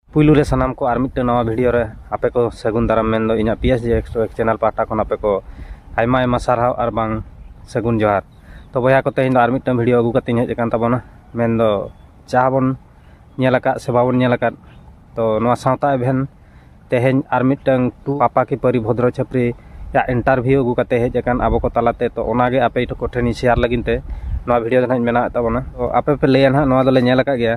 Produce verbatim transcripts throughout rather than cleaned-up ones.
ᱯᱩᱭᱞᱩ ᱨᱮ ᱥᱟᱱᱟᱢ ᱠᱚ ᱟᱨ ᱢᱤᱫᱴᱟᱝ ᱱᱟᱣᱟ ᱵᱷᱤᱰᱤᱭᱳ ᱨᱮ ᱟᱯᱮ ᱠᱚ ᱥᱟᱹᱜᱩᱱ ᱫᱟᱨᱟᱢ, ᱢᱮᱱᱫᱚ ᱤᱧᱟᱹᱜ P S G X two X channel ᱯᱟᱦᱴᱟ ᱠᱷᱚᱱ ᱟᱯᱮ ᱠᱚ ᱟᱭᱢᱟ ᱟᱭᱢᱟ ᱥᱟᱨᱦᱟᱣ ᱟᱨ ᱵᱟᱝ ᱥᱟᱹᱜᱩᱱ ᱡᱚᱦᱟᱨ᱾ ᱛᱚ ᱵᱚᱭᱦᱟ ᱠᱚ, ᱛᱮᱦᱮᱧ ᱫᱚ ᱟᱨ ᱢᱤᱫᱴᱟᱝ ᱵᱷᱤᱰᱤᱭᱳ ᱟᱹᱜᱩ ᱠᱟᱛᱮᱧ ᱦᱮᱡ ᱟᱠᱟᱱ ᱛᱟᱵᱚᱱᱟ, ᱢᱮᱱᱫᱚ ᱡᱟᱦᱟᱸ ᱵᱚᱱ ᱧᱮᱞ ᱟᱠᱟᱫ ᱥᱮ ᱵᱟᱵᱚᱱ ᱧᱮᱞ ᱟᱠᱟᱫ, ᱛᱚ ᱱᱚᱣᱟ ᱥᱟᱶᱛᱟ ᱮᱵᱷᱮᱱ ᱛᱮᱦᱮᱧ ᱟᱨ ᱢᱤᱫᱴᱟᱝ ᱴᱩ ᱯᱟᱯᱟ ᱠᱤ ᱯᱟᱹᱨᱤ ᱵᱷᱚᱫᱨᱚ ᱪᱷᱟᱹᱯᱨᱤ ᱭᱟᱜ ᱤᱱᱴᱟᱨᱵᱷᱤᱭᱩ ᱟᱹᱜᱩ ᱠᱟᱛᱮ ᱦᱮᱡ ᱟᱠᱟᱱ ᱟᱵᱚ ᱠᱚ ᱛᱟᱞᱟᱛᱮ, ᱛᱚ ᱚᱱᱟᱜᱮ ᱟᱯᱮ ᱠᱚ ᱴᱷᱮᱱᱤᱧ ᱥᱮᱭᱟᱨ ᱞᱟᱹᱜᱤᱫ ᱛᱮ ᱱᱚᱣᱟ ᱵᱷᱤᱰᱤᱭᱳ ᱫᱚ ᱱᱟᱦᱟᱜ ᱤᱧ ᱵᱮᱱᱟᱣᱮᱫ ᱛᱟᱵᱚᱱᱟ᱾ ᱛᱚ ᱟᱯᱮ ᱯᱮ ᱞᱟᱹᱭᱟ ᱱᱟᱦᱟᱜ, ᱱᱚᱣᱟ ᱫᱚᱞᱮ ᱧᱮᱞ ᱟᱠᱟᱫ ᱜᱮᱭᱟ,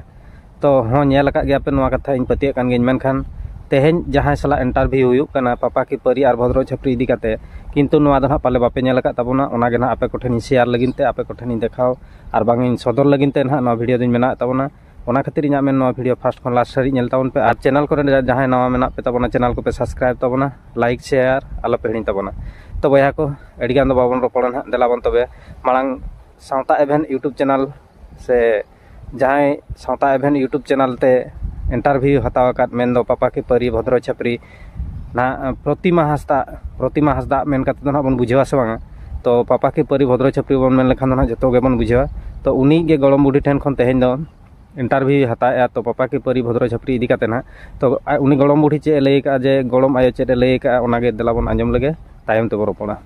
ᱛᱚ ᱦᱚᱸ ᱧᱮᱞ ᱟᱠᱟᱫ ᱜᱮᱭᱟ ᱯᱮ, ᱱᱚᱣᱟ ᱠᱟᱛᱷᱟ ᱤᱧ ᱯᱟᱹᱛᱭᱟᱹᱜ ᱠᱟᱱ ᱜᱤᱭᱟᱹᱧ, ᱢᱮᱱᱠᱷᱟᱱ ᱛᱮᱦᱮᱧ ᱡᱟᱦᱟᱸᱭ ᱥᱟᱞᱟᱜ ᱤᱱᱴᱟᱨᱵᱷᱤᱭᱩ ᱦᱩᱭᱩᱜ ᱠᱟᱱᱟ ᱯᱟᱯᱟ ᱠᱤ ᱯᱟᱹᱨᱤ ᱟᱨ ᱵᱷᱚᱫᱨᱚ ᱪᱷᱟᱹᱯᱨᱤ ᱤᱫᱤ ᱠᱟᱛᱮ, ᱠᱤᱱᱛᱩ ᱱᱚᱣᱟ ᱫᱚ ᱱᱟᱦᱟᱜ ᱯᱟᱞᱮ ᱵᱟᱯᱮ ᱧᱮᱞ ᱟᱠᱟᱫ ᱛᱟᱵᱚᱱᱟ, ᱚᱱᱟᱜᱮ ᱱᱟᱦᱟᱜ ᱟᱯᱮ ᱠᱚ ᱴᱷᱮᱱᱤᱧ ᱥᱮᱭᱟᱨ ᱞᱟᱹᱜᱤᱫ ᱛᱮ, ᱟᱯᱮ ᱠᱚ ᱴᱷᱮᱱᱤᱧ ᱫᱮᱠᱷᱟᱣ ᱟᱨ ᱵᱟᱝ ᱤᱧ ᱥᱚᱫᱚᱨ ᱞᱟᱹᱜᱤᱫ ᱛᱮ ᱱᱟᱦᱟᱜ ᱱᱚᱣᱟ ᱵᱷᱤᱰᱤᱭᱳ ᱫᱚᱧ ᱵᱮᱱᱟᱣᱮᱫ ᱛᱟᱵᱚᱱᱟ᱾ ᱚᱱᱟ ᱠᱷᱟᱹᱛᱤᱨ ᱤᱧᱟᱹᱜ ᱢᱮᱱ, ᱱᱚᱣᱟ ᱵᱷᱤᱰᱤᱭᱳ ᱯᱷᱟᱥᱴ ᱠᱷᱚᱱ ᱞᱟᱥᱴ ᱫᱷᱟᱹᱨᱤᱡ ᱧᱮᱞ ᱛᱟᱵᱚᱱ ᱯᱮ, ᱟᱨ ᱪᱮᱱᱮᱞ ᱠᱚᱨᱮ ᱡᱟᱦᱟᱸᱭ ᱱᱟᱣᱟ ᱢᱮᱱᱟᱜ ᱯᱮ ᱛᱟᱵᱚᱱᱟ, ᱪᱮᱱᱮᱞ ᱠᱚᱯᱮ ᱥᱟᱵᱥᱠᱨᱟᱭᱤᱵ ᱛᱟᱵᱚᱱᱟ, ᱞᱟᱭᱤᱠ ᱥᱮᱭᱟᱨ ᱟᱞᱚᱯᱮ ᱦᱤᱲᱤᱧ ᱛᱟᱵᱚᱱᱟ᱾ ᱛᱚ ᱵᱚᱭᱦᱟ ᱠᱚ, ᱟᱹᱰᱤᱜᱟᱱ ᱫᱚ ᱵᱟᱵᱚᱱ ᱨᱚᱯᱚᱲᱟ ᱱᱟᱦᱟᱜ, ᱫᱮᱞᱟ ᱵᱚᱱ ᱛᱚᱵᱮ ᱢᱟᱲᱟᱝ ᱥᱟᱶᱛᱟ ᱮᱵᱷᱮᱱ YouTube ᱪᱮᱱᱮᱞ ᱥᱮ ᱡᱟᱦᱟᱸᱭ ᱥᱟᱶᱛᱟ ᱮᱵᱷᱮᱱ YouTube ᱪᱮᱱᱮᱞ ᱛᱮ ᱤᱱᱴᱟᱨᱵᱷᱤᱭᱩ ᱦᱟᱛᱟᱣ ᱟᱠᱟᱫ, ᱢᱮᱱᱫᱚ ᱯᱟᱯᱟ ᱠᱤ ᱯᱟᱹᱨᱤ ᱵᱷᱚᱫᱨᱚ ᱪᱷᱟᱹᱯᱨᱤ ᱱᱟᱦᱟᱜ ᱯᱨᱚᱛᱤᱢᱟ ᱦᱟᱸᱥᱫᱟ, ᱯᱨᱚᱛᱤᱢᱟ ᱦᱟᱸᱥᱫᱟ ᱢᱮᱱ ᱠᱟᱛᱮ ᱫᱚ ᱱᱟᱦᱟᱜ ᱵᱚᱱ ᱵᱩᱡᱷᱟᱹᱣᱟ ᱥᱮ ᱵᱟᱝᱟ? ᱛᱚ ᱯᱟᱯᱟ ᱠᱤ ᱯᱟᱹᱨᱤ ᱵᱷᱚᱫᱨᱚ ᱪᱷᱟᱹᱯᱨᱤ ᱵᱚᱱ ᱢᱮᱱ ᱞᱮᱠᱷᱟᱱ ᱫᱚ ᱱᱟᱦᱟᱜ ᱡᱚᱛᱚ ᱜᱮᱵᱚᱱ ᱵᱩᱡᱷᱟᱹᱣᱟ᱾ ᱛᱚ ᱩᱱᱤ ᱜᱮ ᱜᱚᱲᱚᱢ ᱵᱩᱰᱷᱤ ᱴᱷᱮᱱ ᱠᱷᱚᱱ ᱛᱮᱦᱮᱧ ᱫᱚ ᱤᱱᱴᱟᱨᱵᱷᱤᱭᱩᱭ ᱦᱟᱛᱟᱣᱮᱫᱼᱟ, ᱛᱚ ᱯᱟᱯᱟ ᱠᱤ ᱯᱟᱹᱨᱤ ᱵᱷᱚᱫᱨᱚ ᱪᱷᱟᱹᱯᱨᱤ ᱤᱫᱤ ᱠᱟᱛᱮ ᱱᱟᱦᱟᱜ᱾ ᱛᱚ ᱟ-, ᱩᱱᱤ ᱜᱚᱲᱚᱢ ᱵᱩᱰᱷᱤ ᱪᱮᱫ ᱮ ᱞᱟᱹᱭ ᱟᱠᱟᱫᱼᱟ, ᱡᱮ ᱜᱚᱲᱚᱢ ᱟᱭᱳ ᱪᱮᱫ ᱮ ᱞᱟᱹᱭ ᱟᱠᱟᱫᱼᱟ, ᱚᱱᱟᱜᱮ ᱫᱮᱞᱟ ᱵᱚᱱ ᱟᱸᱡᱚᱢ ᱞᱮᱜᱮ ᱛᱟᱭᱚᱢ ᱛᱮᱵᱚᱱ ᱨᱚᱯᱚᱲᱟ᱾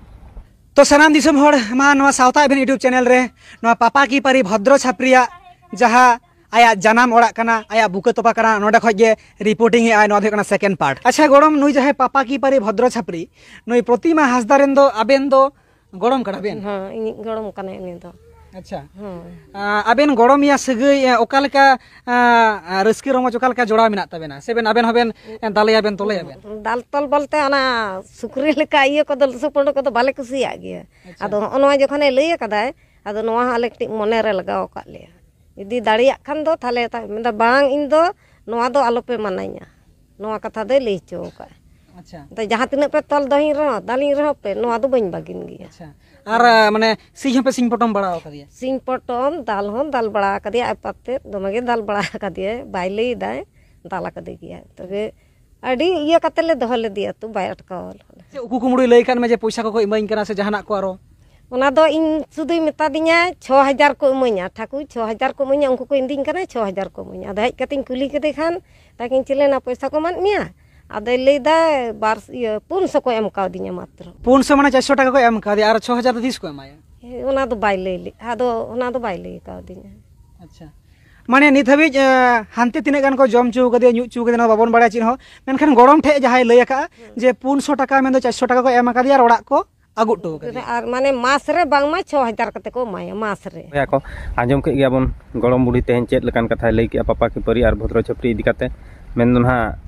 ᱛᱚ ᱥᱟᱱᱟᱢ ᱫᱤᱥᱚᱢ ᱦᱚᱲ ᱢᱟ ᱱᱚᱣᱟ ᱥᱟᱶᱛᱟ ᱮᱵᱷᱮᱱ YouTube ᱪᱮᱱᱮᱞ ᱨᱮ ᱱᱚᱣᱟ ᱯᱟᱯᱟ ᱠᱤ ᱯᱟᱹᱨᱤ ᱵᱷᱚᱫᱨᱚ ᱪᱷᱟᱯᱨᱤᱭᱟᱜ ᱡᱟᱦᱟᱸ ᱟᱭᱟᱜ ᱡᱟᱱᱟᱢ ᱚᱲᱟᱜ ᱠᱟᱱᱟ, ᱟᱭᱟᱜ ᱵᱩᱠᱟᱹ ᱛᱚᱯᱟ ᱠᱟᱱᱟ, ᱱᱚᱸᱰᱮ ᱠᱷᱚᱡ ᱜᱮ ᱨᱤᱯᱳᱨᱴᱤᱝ ᱮᱫ ᱟᱭ᱾ ᱱᱚᱣᱟ ᱫᱚ ᱦᱩᱭᱩᱜ ᱠᱟᱱᱟ ᱥᱮᱠᱮᱱᱰ ᱯᱟᱨᱴ᱾ ᱟᱪᱪᱷᱟ ᱜᱚᱲᱚᱢ, ᱱᱩᱭ ᱡᱟᱦᱟᱸᱭ ᱯᱟᱯᱟ ᱠᱤ ᱯᱟᱹᱨᱤ ᱵᱷᱚᱫᱨᱚ ᱪᱷᱟᱯᱨᱤ, ᱱᱩᱭ ᱯᱨᱚᱛᱤᱢᱟ ᱦᱟᱸᱥᱫᱟ ᱨᱮᱱ ᱫᱚ ᱟᱵᱮᱱ ᱫᱚ ᱜᱚᱲᱚᱢ ᱠᱟᱱᱟ ᱵᱮᱱ? ᱦᱮᱸ, ᱤᱧᱤᱡ ᱜᱚᱲᱚᱢ ᱠᱟᱱᱟᱭ ᱩᱱᱤ ᱫᱚ᱾ ᱟᱪᱪᱷᱟ᱾ ᱦᱮᱸ᱾ ᱟ, ᱟᱵᱮᱱ ᱜᱚᱲᱚᱢᱤᱭᱟ ᱥᱟᱹᱜᱟᱹᱭ, ᱮ, ᱚᱠᱟ ᱞᱮᱠᱟ, ᱟ, ᱨᱟᱹᱥᱠᱟᱹ ᱨᱚᱢᱚᱡᱽ ᱚᱠᱟ ᱞᱮᱠᱟ ᱡᱚᱲᱟᱣ ᱢᱮᱱᱟᱜ ᱛᱟᱵᱮᱱᱟ? ᱥᱮ ᱵᱮᱱ, ᱟᱵᱮᱱ ᱦᱚᱸᱵᱮᱱ, ᱮ, ᱫᱟᱞᱮᱭᱟ ᱵᱮᱱ, ᱛᱚᱞᱮᱭᱟ ᱵᱮᱱ? ᱫᱟᱞ ᱛᱚᱞ ᱵᱚᱞᱛᱮ ᱚᱱᱟ ᱥᱩᱠᱨᱤ ᱞᱮᱠᱟ ᱤᱭᱟᱹ ᱠᱚᱫᱚ, ᱞᱩᱥᱩ ᱯᱩᱸᱰᱩ ᱠᱚᱫᱚ ᱵᱟᱞᱮ ᱠᱩᱥᱤᱭᱟᱜ ᱜᱮᱭᱟ᱾ ᱟᱪᱪᱷᱟ᱾ ᱟᱫᱚ ᱦᱚᱸᱜᱼᱚ ᱱᱚᱣᱟ ᱡᱚᱠᱷᱚᱱᱮ ᱞᱟᱹᱭ ᱟᱠᱟᱫᱟᱭ, ᱟᱫᱚ ᱱᱚᱣᱟ ᱦᱚᱸ ᱟᱞᱮ ᱠᱟᱹᱴᱤᱡ ᱢᱚᱱᱮ ᱨᱮ ᱞᱟᱜᱟᱣ ᱟᱠᱟᱫ ᱞᱮᱭᱟ᱾ ᱡᱩᱫᱤ ᱫᱟᱲᱮᱭᱟᱜ ᱠᱷᱟᱱ ᱫᱚ ᱛᱟᱦᱞᱮ ᱛᱟ-, ᱢᱮᱱᱫᱟ, "ᱵᱟᱝ, ᱤᱧ ᱫᱚ ᱱᱚᱣᱟ ᱫᱚ ᱟᱞᱚᱯᱮ ᱢᱟᱱᱟᱧᱟ", ᱱᱚᱣᱟ ᱠᱟᱛᱷᱟ ᱫᱚᱭ ᱞᱟᱹᱭ ᱦᱚᱪᱚ ᱟᱠᱟᱫᱼᱟ᱾ ᱟᱪᱪᱷᱟ᱾ ᱟᱫᱚ ᱡᱟᱦᱟᱸ ᱛᱤᱱᱟᱹᱜ ᱯᱮ ᱛᱚᱞ ᱫᱚᱦᱤᱧ ᱨᱮᱦᱚᱸ, ᱫᱟᱞᱤᱧ ᱨᱮᱦᱚᱸ ᱯᱮ, ᱱᱚᱣᱟ ᱫᱚ ᱵᱟᱹᱧ ᱵᱟᱹᱜᱤᱱ ᱜᱮᱭᱟ᱾ ᱟᱪᱪᱷᱟ᱾ ᱟᱨ, ᱟ, ᱢᱟᱱᱮ ᱥᱤᱧ ᱦᱚᱸᱯᱮ ᱥᱤᱧ ᱯᱚᱴᱚᱢ ᱵᱟᱲᱟ ᱟᱠᱟᱫᱮᱭᱟ? ᱥᱤᱧ ᱯᱚᱴᱚᱢ, ᱫᱟᱞ ᱦᱚᱸ ᱫᱟᱞ ᱵᱟᱲᱟ ᱟᱠᱟᱫᱮᱭᱟ, ᱟᱡ ᱯᱟᱛᱮ ᱫᱚᱢᱮ ᱜᱮ ᱫᱟᱞ ᱵᱟᱲᱟ ᱟᱠᱟᱫᱮᱭᱟᱭ, ᱵᱟᱭ ᱞᱟᱹᱭ ᱫᱟᱭ, ᱫᱟᱞ ᱟᱠᱟᱫᱮ ᱜᱮᱭᱟ᱾ ᱛᱚᱵᱮ ᱟᱹᱰᱤ ᱤᱭᱟᱹ ᱠᱟᱛᱮ ᱞᱮ ᱫᱚᱦᱚ ᱞᱮᱫᱮᱭᱟ ᱛᱚ, ᱵᱟᱭ ᱟᱴᱠᱟᱣ ᱞᱮᱱᱟ᱾ ᱪᱮᱫ ᱩᱠᱩ ᱠᱩᱢᱲᱩᱭ ᱞᱟᱹᱭ ᱠᱟᱫ ᱢᱮ ᱡᱮ ᱯᱚᱭᱥᱟ ᱠᱚᱠᱚ ᱤᱢᱟᱹᱧ ᱠᱟᱱᱟ ᱥᱮ ᱡᱟᱦᱟᱱᱟᱜ ᱠᱚ ᱟᱨᱚ? ᱚᱱᱟ ᱫᱚ ᱤᱧ ᱥᱩᱫᱷᱩᱭ ᱢᱮᱛᱟ ᱫᱤᱧᱟ, "ᱪᱷᱚ ᱦᱟᱡᱟᱨ ᱠᱚ ᱤᱢᱟᱹᱧᱟ, ᱴᱷᱟᱹᱠᱩᱨ, ᱪᱷᱚ ᱦᱟᱡᱟᱨ ᱠᱚ ᱤᱢᱟᱹᱧᱟ, ᱩᱱᱠᱩ ᱠᱚ ᱤᱫᱤᱧ ᱠᱟᱱᱟ ᱪᱷᱚ ᱦᱟᱡᱟᱨ ᱠᱚ ᱤᱢᱟᱹᱧᱟ᱾" ᱟᱫᱚ ᱦᱮᱡ ᱠᱟᱛᱮᱧ ᱠᱩᱞᱤ ᱠᱮᱫᱮ ᱠᱷᱟᱱ, ᱛᱟᱠᱤᱱ ᱪᱮᱞᱮᱱᱟ, ᱯᱚᱭᱥᱟ ᱠᱚ ᱮᱢᱟᱫ ᱢᱮᱭᱟ? ᱟᱫᱚᱭ ᱞᱟᱹᱭᱫᱟ, ᱵᱟᱨ, ᱤᱭᱟᱹ, ᱯᱩᱱ ᱥᱚ ᱠᱚ ᱮᱢ ᱠᱟᱣᱫᱤᱧᱟ ᱢᱟᱛᱨᱚ᱾ ᱯᱩᱱ ᱥᱚ ᱢᱟᱱᱮ ᱪᱟᱨᱥᱚ ᱴᱟᱠᱟ ᱠᱚ ᱮᱢ ᱠᱟᱣᱫᱮᱭᱟ, ᱟᱨ ᱪᱷᱚ ᱦᱟᱡᱟᱨ ᱫᱚ ᱛᱤᱥ ᱠᱚ ᱮᱢᱟᱭᱟ? ᱦᱮᱸ, ᱚᱱᱟ ᱫᱚ ᱵᱟᱭ ᱞᱟᱹᱭ ᱞᱮᱫ, ᱟᱫᱚ ᱚᱱᱟ ᱫᱚ ᱵᱟᱭ ᱞᱟᱹᱭ ᱠᱟᱣᱫᱤᱧᱟ᱾ ᱟᱪᱪᱷᱟ, ᱢᱟᱱᱮ ᱱᱤᱛ ᱦᱟᱹᱵᱤᱡ, ᱮ, ᱦᱟᱱᱛᱮ ᱛᱤᱱᱟᱹᱜ ᱜᱟᱱ ᱠᱚ ᱡᱚᱢ ᱦᱚᱪᱚ ᱠᱟᱫᱮᱭᱟ, ᱧᱩ ᱦᱚᱪᱚ ᱠᱟᱫᱮᱭᱟ, ᱱᱚᱣᱟ ᱵᱟᱵᱚᱱ ᱵᱟᱲᱟᱭᱟ ᱪᱮᱫ ᱦᱚᱸ, ᱢᱮᱱᱠᱷᱟᱱ ᱜᱚᱲᱚᱢ ᱴᱷᱮᱡ ᱡᱟᱦᱟᱸᱭ ᱞᱟᱹᱭ ᱟᱠᱟᱫᱼᱟ ᱡᱮ ᱯᱩᱱ ᱥᱚ ᱴᱟᱠᱟ ᱢᱮᱱᱫᱚ ᱪᱟᱨᱥᱚ ᱴᱟᱠᱟ ᱠᱚ ᱮᱢ ᱟᱠᱟᱫᱮᱭᱟ ᱟᱨ ᱚᱲᱟᱜ ᱠᱚ ᱟᱹᱜᱩ ᱦᱚᱴᱚ ᱠᱟᱫᱮᱭᱟ᱾ ᱟᱨ ᱢᱟᱱᱮ ᱢᱟᱥ ᱨᱮ ᱵᱟᱝᱢᱟ ᱪᱷᱚ ᱦᱟᱡᱟᱨ ᱠᱟᱛᱮ ᱠᱚ ᱮᱢᱟᱭᱟ, ᱢᱟᱥ ᱨᱮ᱾ ᱵᱚᱭᱦᱟ ᱠᱚ, ᱟᱸᱡᱚᱢ ᱠᱮᱫ ᱜᱮᱭᱟ ᱵᱚᱱ ᱜᱚᱲᱚᱢ ᱵᱩᱰᱷᱤ ᱛᱮᱦᱮᱧ ᱪᱮᱫ ᱞᱮᱠᱟᱱ ᱠᱟᱛᱷᱟᱭ ᱞᱟᱹᱭ ᱠᱮᱜᱼᱟ ᱯᱟᱯᱟ ᱠᱷᱤᱯᱟᱹᱨᱤ ᱟᱨ ᱵᱷᱚᱫᱽᱨᱚ ᱪᱷᱟᱹᱯᱨᱤ ᱤᱫᱤ ᱠᱟᱛᱮ᱾ ᱢᱮᱱᱫᱚ ᱱᱟᱦᱟᱜ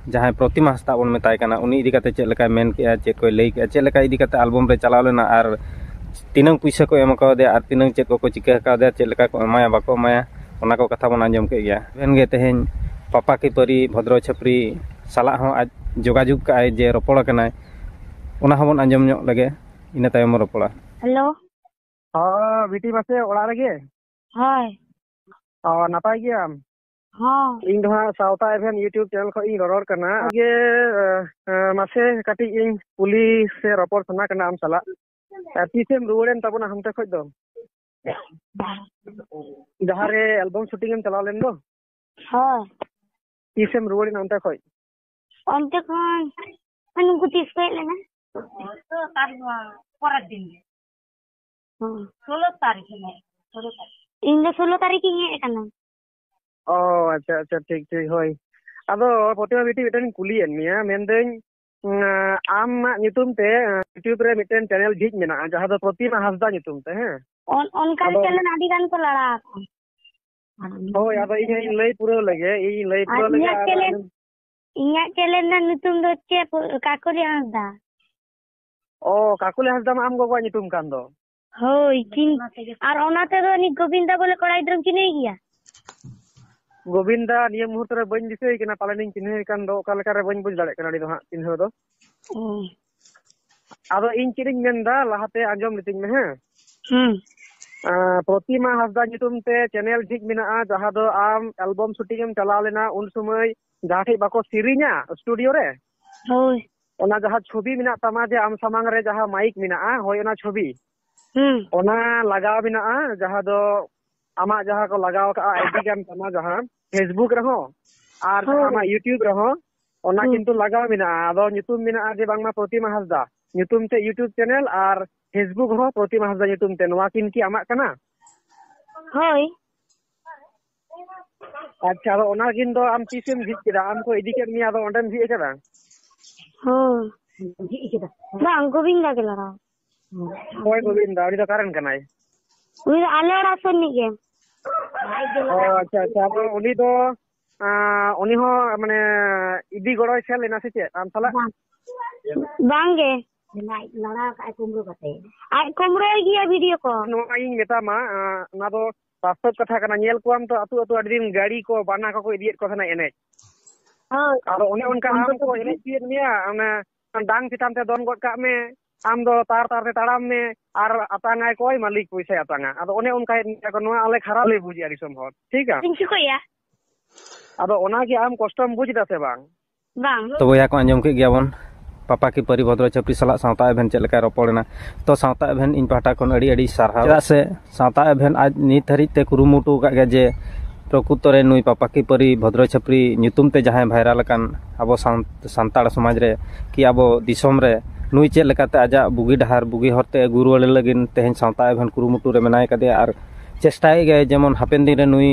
ᱡᱟᱦᱟᱸᱭ ᱯᱨᱚᱛᱤᱢᱟ ᱦᱟᱸᱥᱫᱟ ᱵᱚᱱ ᱢᱮᱛᱟᱭ ᱠᱟᱱᱟ, ᱩᱱᱤ ᱤᱫᱤ ᱠᱟᱛᱮ ᱪᱮᱫ ᱞᱮᱠᱟᱭ ᱢᱮᱱ ᱠᱮᱜᱼᱟ, ᱪᱮᱫ ᱠᱚᱭ ᱞᱟᱹᱭ ᱠᱮᱜᱼᱟ, ᱪᱮᱫ ᱞᱮᱠᱟ ᱤᱫᱤ ᱠᱟᱛᱮ ᱟᱞᱵᱚᱢ ᱨᱮ ᱪᱟᱞᱟᱣ ᱞᱮᱱᱟ ᱟᱨ ᱛᱤᱱᱟᱹᱝ ᱯᱩᱭᱥᱟᱹ ᱠᱚ ᱮᱢ ᱠᱟᱣᱫᱮᱭᱟ ᱟᱨ ᱛᱤᱱᱟᱹᱝ ᱪᱮᱫ ᱠᱚᱠᱚ ᱪᱤᱠᱟᱹ ᱠᱟᱣᱫᱮᱭᱟ, ᱪᱮᱫ ᱞᱮᱠᱟ ᱠᱚ ᱮᱢᱟᱭᱟ ᱵᱟᱠᱚ ᱮᱢᱟᱭᱟ, ᱚᱱᱟ ᱠᱚ ᱠᱟᱛᱷᱟ ᱵᱚᱱ ᱟᱸᱡᱚᱢ ᱠᱮᱫ ᱜᱮᱭᱟ᱾ ᱟᱵᱮᱱ ᱜᱮ ᱛᱮᱦᱮᱧ ᱯᱟᱯᱟ ᱠᱷᱤᱯᱟᱹᱨᱤ ᱵᱷᱚᱫᱽᱨᱚ ᱪᱷᱟᱹᱯᱨᱤ ᱥᱟᱞᱟᱜ ᱦᱚᱸ ᱟᱡ ᱡᱳᱜᱟᱡᱳᱜᱽ ᱠᱟᱜᱼᱟᱭ ᱡᱮ ᱨᱚᱯᱚᱲ ᱟᱠᱟᱱᱟᱭ, ᱚᱱᱟ ᱦᱚᱸᱵᱚᱱ ᱟᱸᱡᱚᱢ ᱧᱚᱜ ᱞᱮᱜᱮ, ᱤᱱᱟᱹ ᱛᱟᱭᱚᱢ ᱵᱚᱱ ᱨᱚᱯᱚᱲᱟ᱾ ᱦᱮᱞᱳ᱾ ᱦᱚᱸ, ᱵᱤᱴᱤ ᱢᱟᱥᱮ ᱚᱲᱟᱜ ᱨᱮᱜᱮ? ᱦᱳᱭ᱾ ᱚ, ᱱᱟᱯᱟᱭ ᱜᱮᱭᱟᱢ? ᱦᱚᱸ᱾ ᱤᱧ ᱫᱚ ᱦᱟᱸᱜ ᱥᱟᱶᱛᱟ ᱮᱯᱷ ᱮᱢ YouTube ᱪᱮᱱᱮᱞ ᱠᱷᱚᱱ ᱤᱧ ᱨᱚᱨᱚᱲ ᱠᱟᱱᱟ᱾ ᱜᱮ, ᱮ, ᱮ, ᱢᱟᱥᱮ ᱠᱟᱹᱴᱤᱡ ᱤᱧ ᱠᱩᱞᱤ ᱥᱮ ᱨᱚᱯᱚᱲ ᱥᱟᱱᱟ ᱠᱟᱱᱟ ᱟᱢ ᱥᱟᱞᱟᱜ᱾ ᱟᱨ ᱛᱤᱥᱮᱢ ᱨᱩᱣᱟᱹᱲᱮᱱ ᱛᱟᱵᱚᱱᱟ ᱦᱟᱱᱛᱮ ᱠᱷᱚᱡ ᱫᱚ? ᱡᱟᱦᱟᱸ ᱨᱮ ᱮᱞᱵᱟᱢ ᱥᱩᱴᱤᱝ ᱮᱢ ᱪᱟᱞᱟᱣ ᱞᱮᱱ ᱫᱚ? ᱦᱳᱭ᱾ ᱛᱤᱥᱮᱢ ᱨᱩᱣᱟᱹᱲᱮᱱᱟ ᱚᱱᱛᱮ ᱠᱷᱚᱡ? ᱚᱱᱛᱮ ᱠᱷᱚᱱ ᱱᱩᱠᱩ ᱛᱤᱥ ᱠᱚ ᱦᱮᱡ ᱞᱮᱱᱟ? ᱛᱟᱨ ᱯᱚᱨᱮᱨ ᱫᱤᱱ ᱜᱮ᱾ ᱦᱚᱸ᱾ ᱥᱳᱞᱳ ᱛᱟᱹᱨᱤᱠᱷ ᱦᱤᱞᱳᱜ, ᱥᱳᱞᱳ ᱛᱟᱹᱨᱤᱠᱷ᱾ ᱤᱧ ᱫᱚ ᱥᱳᱞᱳ ᱛᱟᱹᱨᱤᱠᱷ ᱤᱧ ᱦᱮᱡ ᱟᱠᱟᱱᱟ᱾ ᱚ, ᱟᱪᱪᱷᱟ, ᱟᱪᱪᱷᱟ, ᱴᱷᱤᱠ, ᱴᱷᱤᱠ, ᱦᱳᱭ᱾ ᱟᱫᱚ ᱯᱨᱚᱛᱤᱢᱟ ᱵᱤᱴᱤ, ᱢᱤᱫᱴᱮᱱ ᱠᱩᱞᱤᱭᱮᱫ ᱢᱮᱭᱟ, ᱢᱮᱱᱫᱟᱹᱧ, ᱩᱸ, ᱟᱢᱟᱜ ᱧᱩᱛᱩᱢ ᱛᱮ, ᱩᱸ, YouTube ᱨᱮ ᱢᱤᱫᱴᱮᱱ ᱪᱮᱱᱮᱞ ᱡᱷᱤᱡ ᱢᱮᱱᱟᱜᱼᱟ, ᱡᱟᱦᱟᱸ ᱫᱚ ᱯᱨᱚᱛᱤᱢᱟ ᱦᱟᱸᱥᱫᱟ ᱧᱩᱛᱩᱢ ᱛᱮ, ᱦᱮᱸ? ᱚᱱ-, ᱚᱱᱠᱟᱱ ᱟᱫᱚ ᱪᱮᱱᱮᱞ ᱟᱹᱰᱤ ᱜᱟᱱ ᱠᱚ ᱞᱟᱲᱟ ᱟᱠᱟᱱ᱾ ᱦᱳᱭ, ᱟᱫᱚ ᱤᱧ ᱦᱚᱧ ᱞᱟᱹᱭ ᱯᱩᱨᱟᱹᱣ ᱞᱮᱜᱮ, ᱤᱧ ᱞᱟᱹᱭ ᱟᱨ ᱯᱩᱨᱟᱹᱣ ᱞᱮᱜᱮ, ᱤᱧᱟᱹᱜ ᱟᱨ ᱪᱮᱱᱮᱞ, ᱟᱢᱮᱢ ᱤᱧᱟᱹᱜ ᱪᱮᱱᱮᱞ ᱨᱮᱱᱟᱜ ᱧᱩᱛᱩᱢ ᱫᱚ ᱪᱮᱫ? ᱠᱟᱠᱚᱞᱤ ᱦᱟᱸᱥᱫᱟ᱾ ᱚ, ᱠᱟᱠᱚᱞᱤ ᱦᱟᱸᱥᱫᱟ ᱢᱟ ᱟᱢ ᱜᱚᱜᱚᱣᱟᱜ ᱧᱩᱛᱩᱢ ᱠᱟᱱ ᱫᱚ᱾ ᱦᱳᱭ, ᱪᱤᱱ-, ᱟᱨ ᱚᱱᱟ ᱛᱮᱫᱚ ᱩᱱᱤ ᱜᱳᱵᱤᱱᱫᱟ ᱵᱚᱞᱮ ᱠᱚᱲᱟ ᱜᱤᱫᱽᱨᱟᱹᱢ ᱪᱤᱱᱦᱟᱹᱣ ᱜᱮᱭᱟ? ᱜᱳᱵᱤᱱᱫᱟ ᱱᱤᱭᱟᱹ ᱢᱩᱦᱩᱨᱛᱚ ᱨᱮ ᱵᱟᱹᱧ ᱫᱤᱥᱟᱹᱭᱮ ᱠᱟᱱᱟ, ᱯᱟᱞᱮᱱᱤᱧ ᱪᱤᱱᱦᱟᱹᱣᱮ ᱠᱟᱱ ᱫᱚ, ᱚᱠᱟ ᱞᱮᱠᱟᱨᱮ ᱵᱟᱹᱧ ᱵᱩᱡᱽ ᱫᱟᱲᱮᱭᱟᱜ ᱠᱟᱱᱟ ᱩᱱᱤ ᱫᱚ ᱦᱟᱸᱜ ᱪᱤᱱᱦᱟᱹᱣ ᱫᱚ᱾ ᱚ᱾ ᱟᱫᱚ ᱤᱧ ᱪᱮᱫ ᱤᱧ ᱢᱮᱱᱫᱟ, ᱞᱟᱦᱟᱛᱮ ᱟᱸᱡᱚᱢ ᱞᱤᱛᱤᱧ ᱢᱮ, ᱦᱮᱸ? ᱦᱩᱸ᱾ ᱟᱸ, ᱯᱨᱚᱛᱤᱢᱟ ᱦᱟᱸᱥᱫᱟ ᱧᱩᱛᱩᱢ ᱛᱮ ᱪᱮᱱᱮᱞ ᱡᱷᱤᱡ ᱢᱮᱱᱟᱜᱼᱟ, ᱡᱟᱦᱟᱸ ᱫᱚ ᱟᱢ ᱮᱞᱵᱚᱢ ᱥᱩᱴᱤᱝ ᱮᱢ ᱪᱟᱞᱟᱣ ᱞᱮᱱᱟ, ᱩᱱ ᱥᱚᱢᱚᱭ ᱡᱟᱦᱟᱸ ᱴᱷᱮᱡ ᱵᱟᱠᱚ ᱥᱮᱨᱮᱧᱟ ᱥᱴᱩᱰᱤᱭᱳ ᱨᱮ, ᱦᱳᱭ᱾ ᱚᱱᱟ ᱡᱟᱦᱟᱸ ᱪᱷᱚᱵᱤ ᱢᱮᱱᱟᱜ ᱛᱟᱢᱟ, ᱡᱮ ᱟᱢ ᱥᱟᱢᱟᱝ ᱨᱮ ᱡᱟᱦᱟᱸ ᱢᱟᱭᱤᱠ ᱢᱮᱱᱟᱜᱼᱟ, ᱦᱳᱭ, ᱚᱱᱟ ᱪᱷᱚᱵᱤ᱾ ᱦᱩᱸ᱾ ᱚᱱᱟ ᱞᱟᱜᱟᱣ ᱢᱮᱱᱟᱜᱼᱟ, ᱡᱟᱦᱟᱸ ᱫᱚ ᱟᱢᱟᱜ ᱡᱟᱦᱟᱸ ᱠᱚ ᱞᱟᱜᱟᱣ ᱠᱟᱜᱼᱟ, ᱟᱭᱰᱤ ᱠᱟᱱ ᱛᱟᱢᱟ ᱡᱟᱦᱟᱸ, Facebook ᱨᱮᱦᱚᱸ, ᱟᱨ ᱦᱳᱭ᱾ ᱟᱢᱟᱜ YouTube ᱨᱮᱦᱚᱸ ᱚᱱᱟ ᱦᱩᱸ᱾ ᱠᱤᱱᱛᱩ ᱞᱟᱜᱟᱣ ᱢᱮᱱᱟᱜᱼᱟ᱾ ᱟᱫᱚ ᱧᱩᱛᱩᱢ ᱢᱮᱱᱟᱜᱼᱟ ᱡᱮ ᱵᱟᱝᱢᱟ ᱯᱨᱚᱛᱤᱢᱟ ᱦᱟᱸᱥᱫᱟ ᱧᱩᱛᱩᱢ ᱛᱮ YouTube ᱪᱮᱱᱮᱞ ᱟᱨ Facebook ᱦᱚᱸ ᱯᱨᱚᱛᱤᱢᱟ ᱦᱟᱸᱥᱫᱟ ᱧᱩᱛᱩᱢ ᱛᱮ᱾ ᱱᱚᱣᱟ ᱠᱤᱱ ᱠᱤ ᱟᱢᱟᱜ ᱠᱟᱱᱟ? ᱦᱳᱭ᱾ ᱟᱪᱪᱷᱟ, ᱟᱫᱚ ᱚᱱᱟ ᱠᱤᱱ ᱫᱚ ᱟᱢ ᱛᱤᱥᱮᱢ ᱡᱷᱤᱡ ᱠᱮᱫᱟ? ᱟᱢ ᱠᱚ ᱤᱫᱤ ᱠᱮᱫ ᱢᱮᱭᱟ, ᱟᱫᱚ ᱚᱸᱰᱮᱢ ᱡᱷᱤᱡ ᱟᱠᱟᱫᱟ? ᱦᱳᱭ᱾ ᱵᱟᱝ, ᱜᱳᱵᱤᱱᱫᱟ ᱜᱮ ᱞᱟᱲᱟᱣ᱾ ᱚᱠᱚᱭ ᱜᱳᱵᱤᱱᱫᱟ? ᱩᱱᱤ ᱫᱚ ᱚᱠᱟᱨᱮᱱ ᱠᱟᱱᱟᱭ? ᱩᱱᱤ ᱫᱚ ᱟᱞᱮ ᱚᱲᱟᱜ ᱥᱮᱱ ᱨᱤᱱᱤᱡ ᱜᱮ᱾ ᱚ, ᱟᱪᱪᱷᱟ, ᱟᱪᱪᱷᱟ᱾ ᱟᱫᱚ ᱩᱱᱤ ᱫᱚ, ᱟᱸ, ᱩᱱᱤ ᱦᱚᱸ, ᱢᱟᱱᱮ, ᱤᱫᱤ ᱜᱚᱲᱚᱭ ᱥᱮᱱ ᱞᱮᱱᱟ ᱥᱮ ᱪᱮᱫ ᱟᱢ ᱥᱟᱞᱟᱜ? ᱵᱟᱝ᱾ ᱵᱟᱝ ᱜᱮ᱾ ᱟᱡ ᱞᱟᱲᱟᱣ ᱠᱟᱜᱼᱟᱭ ᱠᱩᱢᱵᱽᱲᱩ ᱠᱟᱛᱮ᱾ ᱟᱡ ᱠᱩᱢᱵᱽᱲᱩᱭ ᱜᱮᱭᱟ ᱵᱷᱤᱰᱤᱭᱳ ᱠᱚ᱾ ᱱᱚᱣᱟ ᱤᱧ ᱢᱮᱛᱟᱢᱟ, ᱟᱸ, ᱚᱱᱟ ᱫᱚ ᱵᱟᱥᱛᱚᱵ ᱠᱟᱛᱷᱟ ᱠᱟᱱᱟ᱾ ᱧᱮᱞ ᱠᱚᱣᱟᱢ ᱛᱚ, ᱟᱹᱛᱩ ᱟᱹᱛᱩ ᱟᱹᱰᱤ ᱫᱤᱱ ᱜᱟᱹᱲᱤ ᱠᱚ, ᱵᱟᱱᱟ ᱠᱚᱠᱚ ᱤᱫᱤᱭᱮᱫ ᱠᱚ ᱛᱟᱦᱮᱱᱟ ᱮᱱᱮᱡ᱾ ᱦᱳᱭ᱾ ᱟᱫᱚ ᱚᱱᱮ ᱚᱱᱠᱟ ᱟᱢ ᱠᱚ ᱮᱱᱮᱡ ᱦᱚᱪᱚᱭᱮᱫ ᱢᱮᱭᱟ, ᱚᱱᱮ ᱰᱟᱝ ᱪᱮᱛᱟᱱ ᱛᱮ ᱫᱚᱱ ᱜᱚᱫ ᱠᱟᱜ ᱢᱮ, ᱟᱢ ᱫᱚ ᱛᱟᱨ ᱛᱟᱨ ᱛᱮ ᱛᱟᱲᱟᱢ ᱢᱮ, ᱟᱨ ᱟᱛᱟᱝᱟᱭ ᱠᱚᱭ? ᱢᱟᱹᱞᱤᱠ ᱯᱚᱭᱥᱟᱭ ᱟᱛᱟᱝᱟ᱾ ᱟᱫᱚ ᱚᱱᱮ ᱚᱱᱠᱟᱭᱮᱫ ᱢᱮᱭᱟ ᱠᱚ, ᱱᱚᱣᱟ ᱟᱞᱮ ᱠᱷᱟᱨᱟᱯ ᱞᱮ ᱵᱩᱡᱮᱜᱼᱟ ᱫᱤᱥᱚᱢ ᱦᱚᱲ, ᱴᱷᱤᱠᱟ? ᱤᱧ ᱪᱤᱠᱟᱹᱭᱟ? ᱟᱫᱚ ᱚᱱᱟᱜᱮ ᱟᱢ ᱠᱚᱥᱴᱚᱢ ᱵᱩᱡᱽ ᱮᱫᱟ ᱥᱮ ᱵᱟᱝ? ᱵᱟᱝ᱾ ᱛᱚ ᱵᱚᱭᱦᱟ ᱠᱚ, ᱟᱸᱡᱚᱢ ᱠᱮᱫ ᱜᱮᱭᱟᱵᱚᱱ ᱯᱟᱯᱟ ᱠᱤ ᱯᱟᱹᱨᱤ ᱵᱷᱚᱫᱨᱚ ᱪᱷᱟᱹᱯᱨᱤ ᱥᱟᱞᱟᱜ ᱥᱟᱶᱛᱟ ᱮᱵᱷᱮᱱ ᱪᱮᱫ ᱞᱮᱠᱟᱭ ᱨᱚᱯᱚᱲ ᱮᱱᱟ᱾ ᱛᱚ ᱥᱟᱶᱛᱟ ᱮᱵᱷᱮᱱ ᱤᱧ ᱯᱟᱦᱴᱟ ᱠᱷᱚᱱ ᱟᱹᱰᱤ ᱟᱹᱰᱤ ᱥᱟᱨᱦᱟᱣ, ᱪᱮᱫᱟᱜ ᱥᱮ ᱥᱟᱶᱛᱟ ᱮᱵᱷᱮᱱ ᱟᱡ ᱱᱤᱛ ᱦᱟᱹᱨᱤᱡ ᱛᱮ ᱠᱩᱨᱩᱢᱩᱴᱩ ᱟᱠᱟᱫ ᱜᱮᱭᱟ ᱡᱮ ᱯᱨᱚᱠᱩᱛᱚ ᱨᱮ ᱱᱩᱭ ᱯᱟᱯᱟ ᱠᱤ ᱯᱟᱹᱨᱤ ᱵᱷᱚᱫᱨᱚ ᱪᱷᱟᱹᱯᱨᱤ ᱧᱩᱛᱩᱢ ᱛᱮ ᱡᱟᱦᱟᱸᱭ ᱵᱷᱟᱭᱨᱟᱞ ᱟᱠᱟᱱ ᱟᱵᱚ ᱥᱟᱱ-, ᱥᱟᱱᱛᱟᱲ ᱥᱚᱢᱟᱡᱽ ᱨᱮ ᱠᱤ ᱟᱵᱚ ᱫᱤᱥᱚᱢ ᱨᱮ ᱱᱩᱭ ᱪᱮᱫ ᱞᱮᱠᱟᱛᱮ ᱟᱡᱟᱜ ᱵᱩᱜᱤ ᱰᱟᱦᱟᱨ, ᱵᱩᱜᱤ ᱦᱚᱨ ᱛᱮ ᱟᱹᱜᱩ ᱨᱩᱣᱟᱹᱲ ᱞᱟᱹᱜᱤᱫ ᱛᱮᱦᱮᱧ ᱥᱟᱶᱛᱟ ᱮᱵᱷᱮᱱ ᱠᱩᱨᱩᱢᱩᱴᱩ ᱨᱮ ᱢᱮᱱᱟᱭ ᱠᱟᱫᱮᱭᱟ᱾ ᱟᱨ ᱪᱮᱥᱴᱟᱭᱮᱫ ᱜᱮᱭᱟᱭ ᱡᱮᱢᱚᱱ ᱦᱟᱯᱮᱱ ᱫᱤᱱ ᱨᱮ ᱱᱩᱭ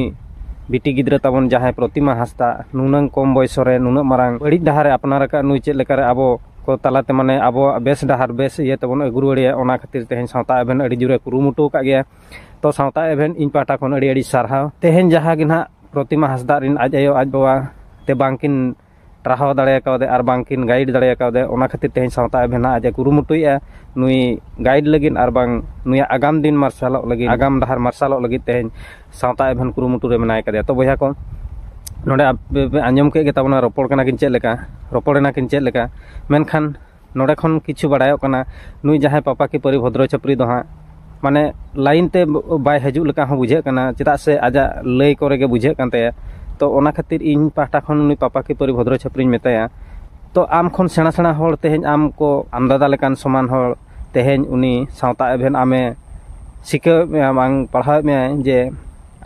ᱵᱤᱴᱤ ᱜᱤᱫᱽᱨᱟᱹ ᱛᱟᱵᱚᱱ ᱡᱟᱦᱟᱸᱭ ᱯᱨᱚᱛᱤᱢᱟ ᱦᱟᱸᱥᱫᱟ ᱱᱩᱱᱟᱹᱝ ᱠᱚᱢ ᱵᱚᱭᱥᱚ ᱨᱮ ᱱᱩᱱᱟᱹᱜ ᱢᱟᱨᱟᱝ ᱵᱟᱹᱲᱤᱡ ᱰᱟᱦᱟᱨ ᱮ ᱟᱯᱱᱟᱨ ᱟᱠᱟᱫ, ᱱᱩᱭ ᱪᱮᱫ ᱞᱮᱠᱟᱨᱮ ᱟᱵᱚ ᱠᱚ ᱛᱟᱞᱟᱛᱮ ᱢᱟᱱᱮ ᱟᱵᱚᱣᱟᱜ ᱵᱮᱥ ᱰᱟᱦᱟᱨ ᱵᱮᱥ ᱤᱭᱟᱹ ᱛᱮᱵᱚᱱ ᱟᱹᱜᱩ ᱨᱩᱣᱟᱹᱲᱮᱭᱟ, ᱚᱱᱟ ᱠᱷᱟᱹᱛᱤᱨ ᱛᱮᱦᱮᱧ ᱥᱟᱶᱛᱟ ᱮᱵᱷᱮᱱ ᱟᱹᱰᱤ ᱡᱳᱨᱮ ᱠᱩᱨᱩᱢᱩᱴᱩ ᱟᱠᱟᱫ ᱜᱮᱭᱟ᱾ ᱛᱚ ᱥᱟᱶᱛᱟ ᱮᱵᱷᱮᱱ ᱤᱧ ᱯᱟᱦᱴᱟ ᱠᱷᱚᱱ ᱟᱹᱰᱤ ᱟᱹᱰᱤ ᱥᱟᱨᱦᱟᱣ᱾ ᱛᱮᱦᱮᱧ ᱡᱟᱦᱟᱸ ᱜᱮ ᱱᱟᱦᱟᱜ ᱯᱨᱚᱛᱤᱢᱟ ᱦᱟᱸᱥᱫᱟ ᱨᱮᱱ ᱟᱡ ᱟᱭᱳ ᱟᱡ ᱵᱟᱵᱟ ᱛᱮ ᱵᱟᱝᱠᱤᱱ ᱴᱟᱨᱦᱟᱣ ᱫᱟᱲᱮ ᱠᱟᱣᱫᱮ ᱟᱨ ᱵᱟᱝᱠᱤᱱ ᱜᱟᱭᱤᱰ ᱫᱟᱲᱮ ᱠᱟᱣᱫᱮ, ᱚᱱᱟ ᱠᱷᱟᱹᱛᱤᱨ ᱛᱮᱦᱮᱧ ᱥᱟᱶᱛᱟ ᱮᱵᱷᱮᱱ ᱦᱟᱸᱜ ᱟᱡ ᱮ ᱠᱩᱨᱩᱢᱩᱴᱩᱭᱮᱫᱼᱟ ᱱᱩᱭ ᱜᱟᱭᱤᱰ ᱞᱟᱹᱜᱤᱫ ᱟᱨ ᱵᱟᱝ ᱱᱩᱭᱟᱜ ᱟᱜᱟᱢ ᱫᱤᱱ ᱢᱟᱨᱥᱟᱞᱚᱜ ᱞᱟᱹᱜᱤᱫ, ᱟᱜᱟᱢ ᱰᱟᱦᱟᱨ ᱢᱟᱨᱥᱟᱞᱚᱜ ᱞᱟᱹᱜᱤᱫ ᱛᱮᱦᱮᱧ ᱥᱟᱶᱛᱟ ᱮᱵᱷᱮᱱ ᱠᱩᱨᱩᱢᱩᱴᱩ ᱨᱮ ᱢᱮᱱᱟᱭ ᱠᱟᱫᱮᱭᱟ᱾ ᱛᱚ ᱵᱚᱭᱦᱟ ᱠᱚ, ᱱᱚᱰᱮ ᱟᱯᱮ ᱯᱮ ᱟᱸᱡᱚᱢ ᱠᱮᱫ ᱜᱮ ᱛᱟᱵᱚᱱᱟ ᱨᱚᱯᱚᱲ ᱠᱟᱱᱟ ᱠᱤᱱ ᱪᱮᱫ ᱞᱮᱠᱟ, ᱨᱚᱯᱚᱲ ᱮᱱᱟ ᱠᱤᱱ ᱪᱮᱫ ᱞᱮᱠᱟ, ᱢᱮᱱᱠᱷᱟᱱ ᱱᱚᱰᱮ ᱠᱷᱚᱱ ᱠᱤᱪᱷᱩ ᱵᱟᱲᱟᱭᱚᱜ ᱠᱟᱱᱟ, ᱱᱩᱭ ᱡᱟᱦᱟᱸᱭ ᱯᱟᱯᱟ ᱠᱤ ᱯᱟᱹᱨᱤ ᱵᱷᱚᱫᱨᱚ ᱪᱷᱟᱹᱯᱨᱤ ᱫᱚ ᱦᱟᱸᱜ ᱢᱟᱱᱮ ᱞᱟᱭᱤᱱ ᱛᱮ ᱵᱟᱭ ᱦᱤᱡᱩᱜ ᱞᱮᱠᱟ ᱦᱚᱸ ᱵᱩᱡᱷᱟᱹᱜ ᱠᱟᱱᱟ, ᱪᱮᱫᱟᱜ ᱥᱮ ᱟᱡᱟᱜ ᱞᱟᱹᱭ ᱠᱚᱨᱮ ᱜᱮ ᱵᱩᱡᱷᱟᱹᱜ ᱠᱟᱱ ᱛᱟᱭᱟ᱾ ᱛᱚ ᱚᱱᱟ ᱠᱷᱟᱹᱛᱤᱨ ᱤᱧ ᱯᱟᱦᱴᱟ ᱠᱷᱚᱱ ᱱᱩᱭ ᱯᱟᱯᱟ ᱠᱤ ᱯᱟᱹᱨᱤ ᱵᱷᱚᱫᱨᱚ ᱪᱷᱟᱹᱯᱨᱤᱧ ᱢᱮᱛᱟᱭᱟ, ᱛᱚ ᱟᱢ ᱠᱷᱚᱱ ᱥᱮᱬᱟ ᱥᱮᱬᱟ ᱦᱚᱲ ᱛᱮᱦᱮᱧ ᱟᱢ ᱠᱚ ᱟᱢᱫᱟᱫᱟ ᱞᱮᱠᱟᱱ ᱥᱚᱢᱟᱱ ᱦᱚᱲ ᱛᱮᱦᱮᱧ ᱩᱱᱤ ᱥᱟᱶᱛᱟ ᱮᱵᱷᱮᱱ ᱟᱢᱮ ᱥᱤᱠᱷᱟᱹᱣᱮᱫ ᱢᱮᱭᱟ, ᱵᱟᱝ ᱯᱟᱲᱦᱟᱣᱮᱫ ᱢᱮᱭᱟᱭ ᱡᱮ